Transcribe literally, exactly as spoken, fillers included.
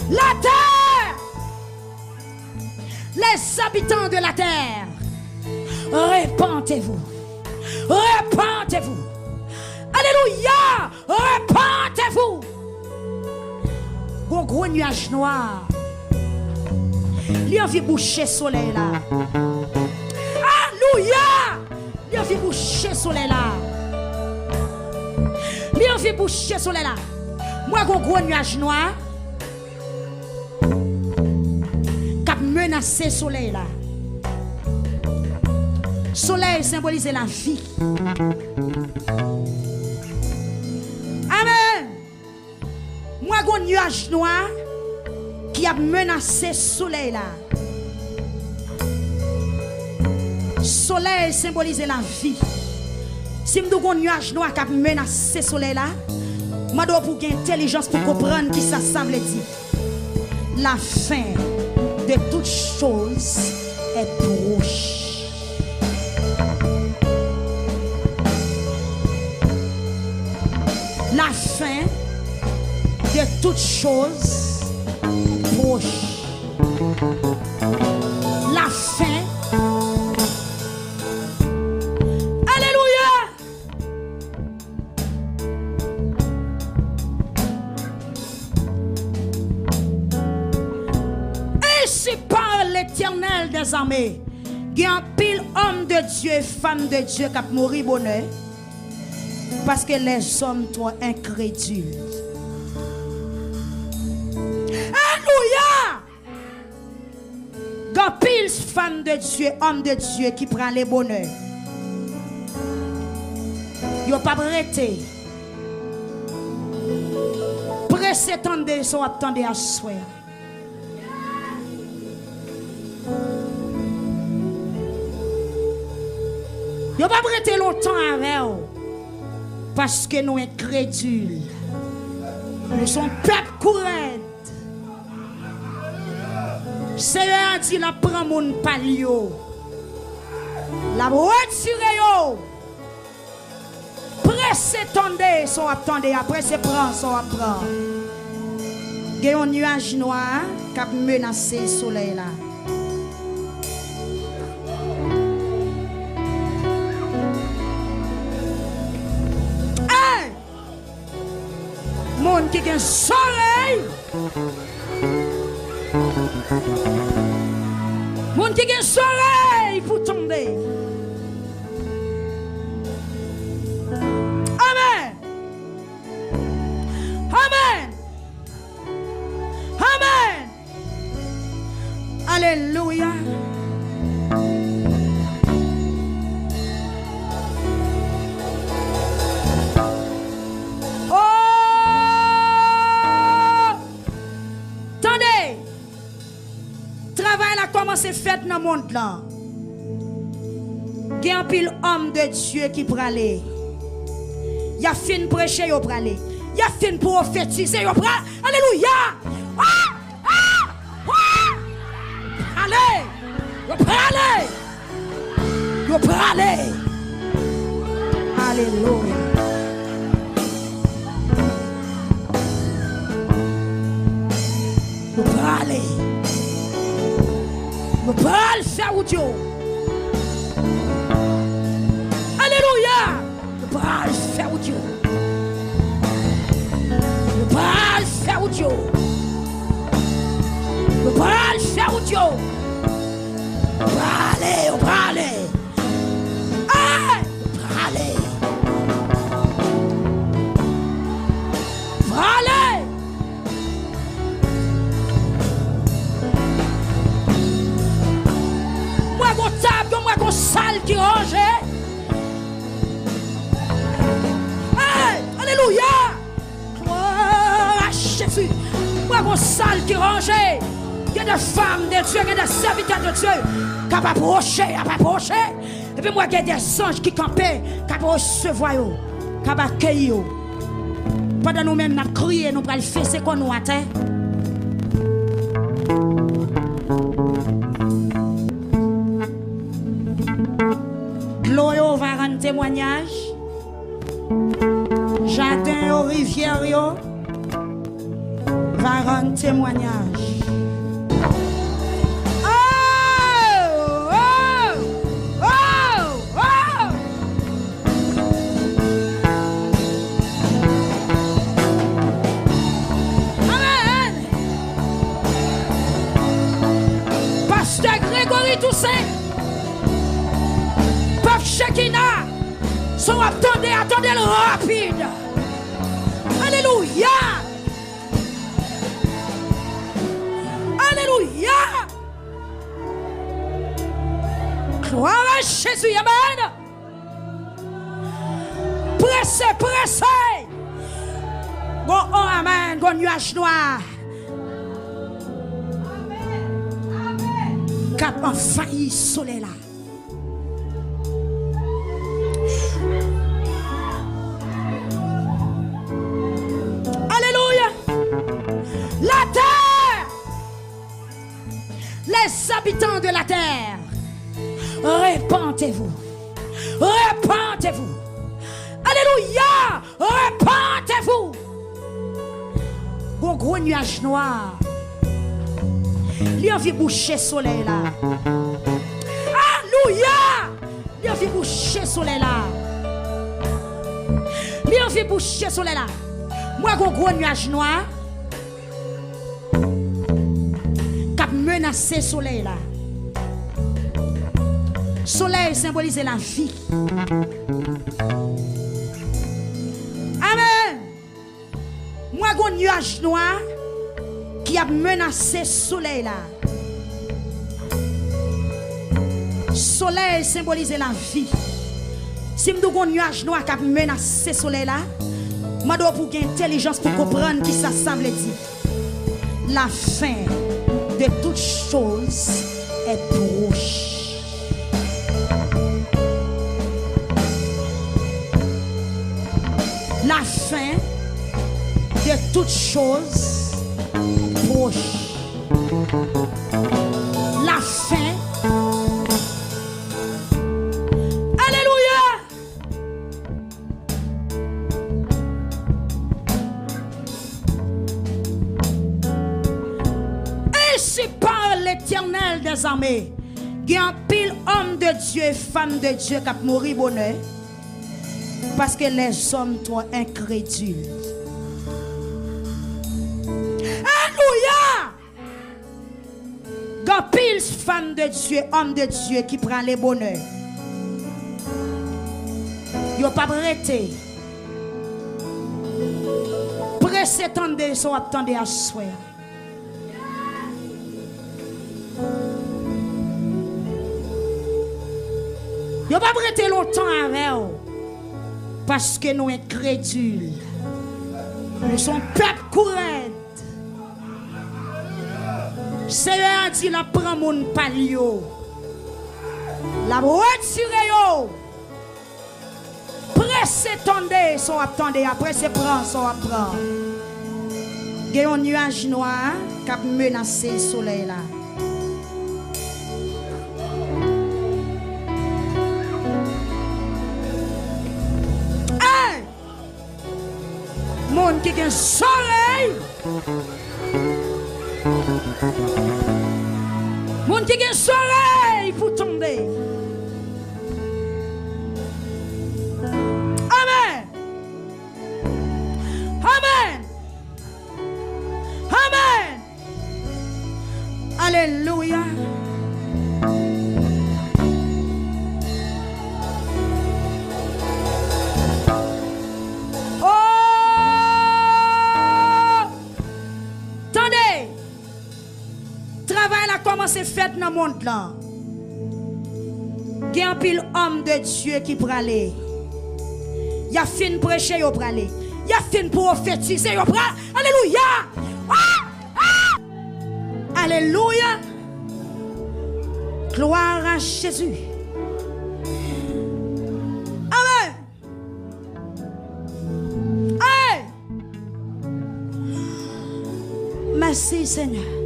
La terre, les habitants de la terre, repentez-vous. Repentez-vous. Alléluia. Repentez-vous. Gon gwo nyaj nwa. Li anvi bouche solèy la. Alelouya! Li anvi bouche solèy la. Li anvi bouche solèy la. M wè gon gwo nyaj nwa k ap menase solèy la. Solèy senbolize lavi. Amèn. M wè gon nyaj nwa ki ap menase solèy la. Solèy senbolize lavi. Si m di w gon nyaj nwa k ap menase solèy la, m mande w pou w gen entèlijans pou w konprann kisa sa vle di. La fin de toutes choses est proche. La fin de toutes choses est proche. La fin. Alléluia. Ainsi parle l'Éternel des armées. Gen anpil òm de Dye, fanm de Dye k ap mouri bonè, paske lèzòm twò enkredil. Alelouya! Gen anpil fanm de Dye, òm de Dye ki prale bonè. Yo p ap rete. Prese tande sa w ap tande aswè a. Yo p ap rete lontan avè w, paske nou enkredil. Nou se yon pèp kou rèd. Seyè a di l ap pran moun pa l yo. L ap retire yo. Prese tande sa w ap tande a, prese pran sa w ap pran. Gen yon nyaj nwa k ap menase solèy la. Hey! Moun ki gen zòrèy, moun ki gen zòrèy pou tande. Amèn. Amèn. Amèn. Alelouya. Oh! Tande! Travay la kòmanse fèt nan mond lan. Gen anpil òm de Dye ki prale. Y ap fin preche, yo prale. Y ap fin pwofetize, yo prale. Alelouya! Ah! Ah! Ah! Prale! Yo prale! Yo prale! Alelouya! Yo prale! Yo pral fè wout yo! Alelouya! Yo pral fè wout yo. Yo pral fè wout yo. Yo pral fè wout yo. Yo prale, yo prale. Hey! Yo prale. Prale. M wè gon tab, m wè gon sal ki ranje. Hey! Alelouya! Glwa a Jezi! M wè gon sal ki ranje. Gen de fanm de Dye, gen de sèvitè de Dye k ap apwoche, ap apwoche. Epi m wè gen de zanj ki kanpe, k ap resevwa yo, k ap akeyi yo. Pandan nou menm n ap kriye, nou pral fese kò nou atè. Dlo yo va rann temwanyaj. Jaden yo, rivyè yo, Rann temwanyaj. Oh, oh, oh, oh. Amèn. Pastè Gregory Toussaint, pèp Chekina, sa w ap tande a, tande l rapid. Alelouya. Alelouya. Glwa a Jezi, amèn. Prese, prese. Gon, oh, amèn, gon nyaj nwa k ap anvayi solèy la. Alelouya. La terre, les habitants de la terre, repentez-vous. Repentez-vous. Alelouya. Repentez-vous. Gon gwo nyaj nwa. Li anvi bouche solèy la. Alelouya. Li anvi bouche solèy la. Li anvi bouche solèy la. M wè gon gwo nyaj nwa k ap menase solèy la. Solèy senbolize lavi. Amèn. M wè gon nyaj nwa ki ap menase solèy la. Solèy senbolize lavi. Si m di w gon nyaj nwa k ap menase solèy la, m mande w pou w gen entèlijans pou w konprann kisa sa vle di. La fin de toutes choses est proche. La fin de toutes choses proche. La fin. Alelouya. Ainsi parle l'Éternel des armées. Gen anpil òm de Dye, fanm de Dye k ap mouri bonè, paske lèzòm twò enkredil. Alelouya! Gen anpil fanm de Dye, òm de Dye ki prale bonè. Yo p ap rete. Prese tande sa w ap tande aswè a. Yo p ap rete lontan avè w, paske nou enkredil. Nou se yon pèp kourèd. Seyè a di l ap pran moun pa l yo. L ap retire yo. Prese tande sa w ap tande a, prese pran sa w ap pran. Gen yon nyaj nwa k ap menase solèy la. Hey! Moun ki gen zòrèy. Moun ki gen zòrèy pou tande. Amèn. Amèn. Amèn. Alelouya. Oh! Tande! Travay la kòmanse fèt nan mond lan. Gen anpil òm de Dye ki prale. Y ap fin preche, yo prale. Y ap fin pwofetize, yo prale. Alelouya! Ah! Ah! Alelouya! Gloire à Jésus. Amèn. Hey! Mèsi, Senyè.